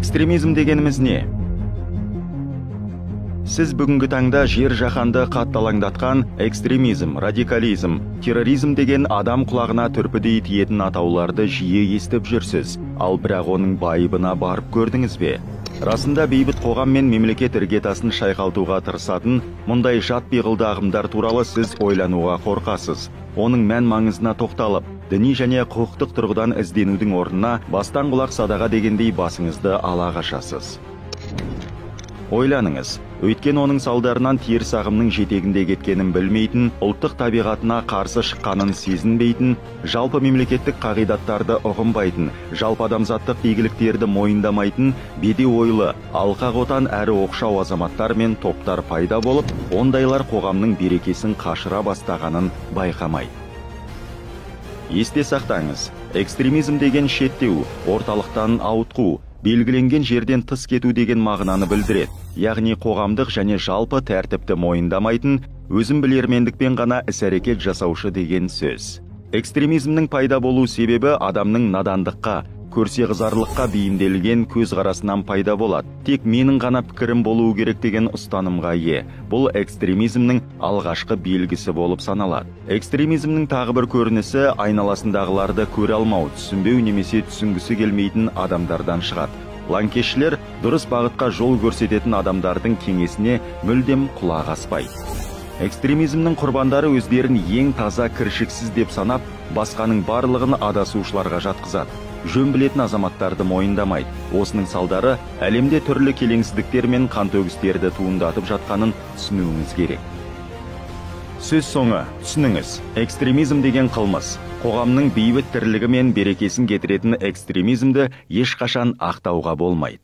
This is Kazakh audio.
Экстремизм дегеніміз не? Сіз бүгінгі таңда жер жаһанды қатты алаңдатқан экстремизм, радикализм, терроризм деген адам құлағына түрпідей тиетін атауларды жиі естіп жүрсіз. Ал бірақ оның байыбына барып көрдіңіз бе? Расында бейбіт қоғам мен мемлекет іргетасын шайқалтуға тырысатын мұндай жат пиғылды ағымдар туралы сіз ойлануға қорқасыз. Оның мән маңызына тоқталып, діни және құқықтық тұрғыдан ізденудің орнына бастан құлақ садаға дегендей басыңызды ала қашасыз. Ойланыңыз, өйткені оның салдарынан теріс ағымның жетегінде кеткенін білмейтін, ұлттық табиғатына қарсы шыққанын сезінбейтін, жалпы мемлекеттік қағидаттарды ұғынбайтын, жалпы адамзаттық игіліктерді мойындамайтын бедеу ойлы, алқа қотан әрі оқшау азаматтар мен топтар пайда болып, ондайлар қоғамның берекесін қашыра бастағанын байқамайды. Есте сақтаңыз, экстремизм деген шеттеу, орталықтан ауытқу, белгіленген жерден тыс кету деген мағынаны білдіреді. Яғни қоғамдық және жалпы тәртіпті мойындамайтын, өзін білермендікпен ғана іс-әрекет жасаушы деген сөз. Экстремизмнің пайда болу себебі адамның надандыққа, көрсеқызарлыққа бейімделген көзқарасынан пайда болады. Тек менің ғана пікірім болуы керек деген ұстанымға ие. Бұл экстремизмнің алғашқы белгісі болып саналады. Экстремизмнің тағы бір көрінісі айналасындағыларды көре алмау, түсінбеу немесе түсінгісі келмейтін адамдардан шығады. Лаңкесшілер дұрыс бағытқа жол көрсететін адамдардың кеңесіне мүлдем құлақ аспайды. Экстремизмнің құрбандары өздерін ең таза кіршіксіз деп санап, басқаның барлығын адасушыларға жатқызады. Жөн білетін азаматтарды мойындамайды. Осының салдары әлемде түрлі келеңсіздіктер мен қантөгістерді туындатып жатқанын түсінуіңіз керек. Сөз соңы, түсініңіз, экстремизм деген қылмыс. Қоғамның бейбіт тірлігі мен берекесін кетіретін экстремизмді ешқашан ақтауға болмайды.